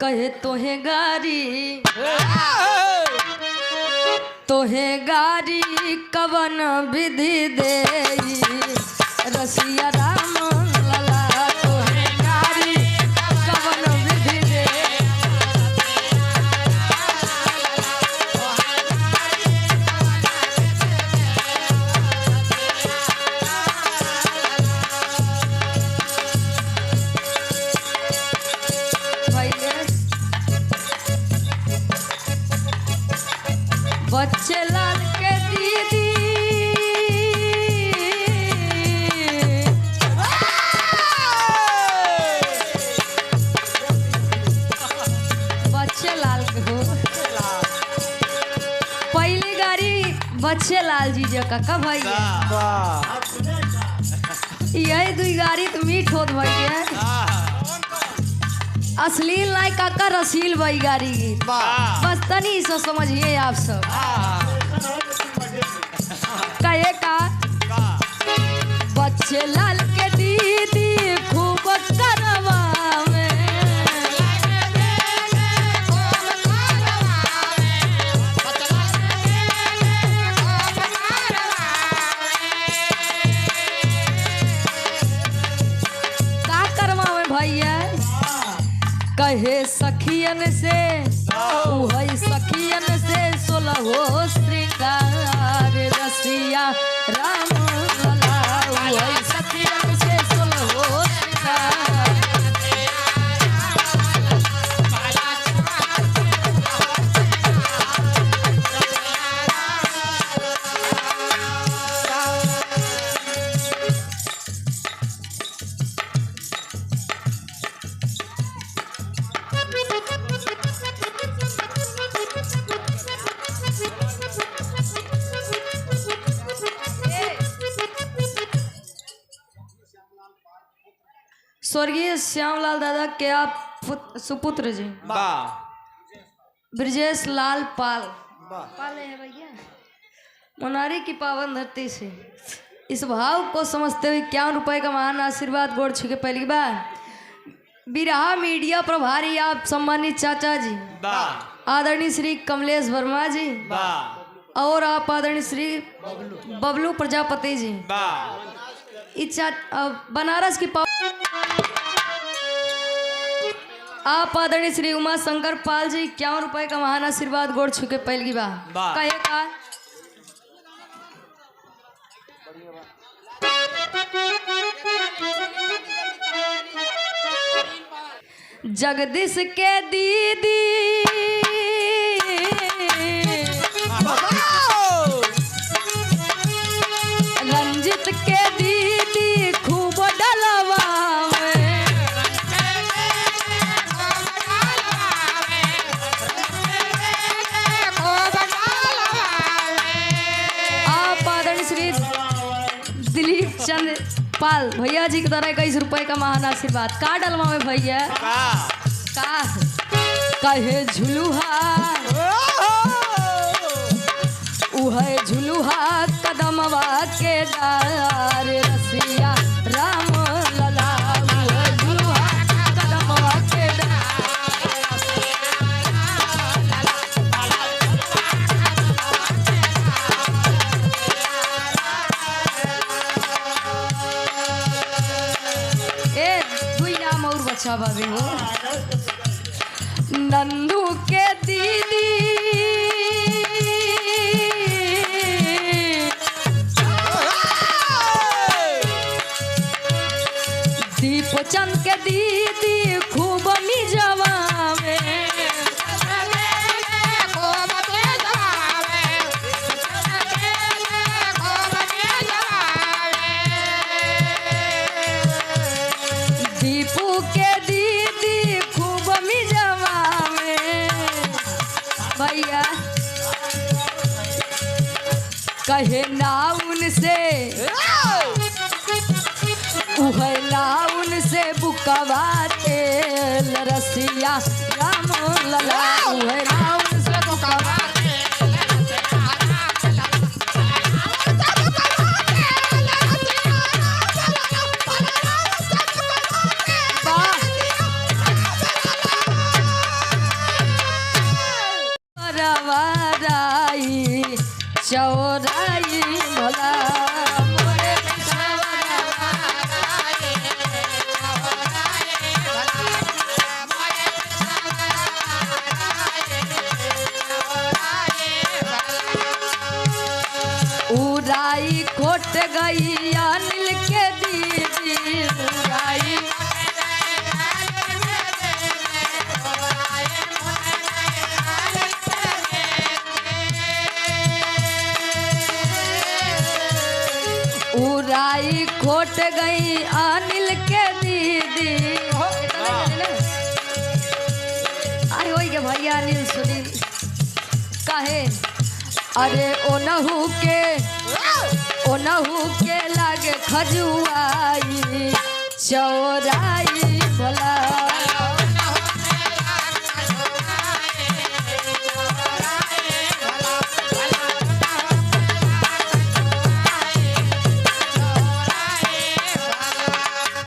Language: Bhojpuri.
कहे तोहे गारी, तोहे गारी कवन विधि देई रसिया राम लला, तोहे गारी कवन विधि देई। भैया बच्चे लाल के दीदी, बच्चे लाल के हो पहली गाड़ी बच्चे लाल जी जो काका भैया, यही दुई गाड़ी तो मीठ होत भैया, अश्लील नहीं काका रसील भाई गाड़ी की। बस तनी सो समझिए आप सब। कहे का बच्चे लाल के दीदी खूब करवा में, का करवा में भैया? कहे सखियन से उहई सखियन से सोलहो श्रृंगार रसिया राम लला, उहई सखियन से सोलहो श्रृंगार। स्वर्गीय श्यामलाल दादा के आप सुपुत्र जी ब्रजेश लाल पाल पाल है भैया, मुनारी की पावन धरती से इस भाव को समझते हुए 51 रुपए का महान आशीर्वाद गोड़ छू के पहली बार बिरहा मीडिया प्रभारी आप सम्मानित चाचा जी आदरणीय श्री कमलेश वर्मा जी और आप आदरणीय श्री बबलू प्रजापति जी, इच्छा बनारस की आप आदरणीय श्री उमा शंकर पाल जी 51 रुपए का महान आशीर्वाद गोड़ छू के पहली बार। कहे का जगदीश के दीदी रंजित के दीदी खूब डलवा में, आप आदरणीय श्री दिलीप चंद्र पाल भैया जी के द्वारा 21 रुपए का महान आशीर्वाद। का डलवा में भैया का कहे झुलुहा उहे झुलुहा कदमवा के डार रसिया राम लला, उहे झुलुहा कदमवा के डार। ए दुई नाम और बच्चा बाबी हो नंदू के दीदी दीपचंद के दीदी खूब मिजवा में, दीपू के दीदी खूब मिजवा में भैया कहे ना उनसे उहे लाउन से बुकवा तेल रसिया राम लला, उहे लाउन से बुकवा वाह। खोट गई अनिल के दीदी। उराई उराई खोट गई अनिल के दीदी। आए होई के भैया अनिल सुनील काहे। अरे ओनहु के, ओनहु के लागे खजुआई चौराई भला।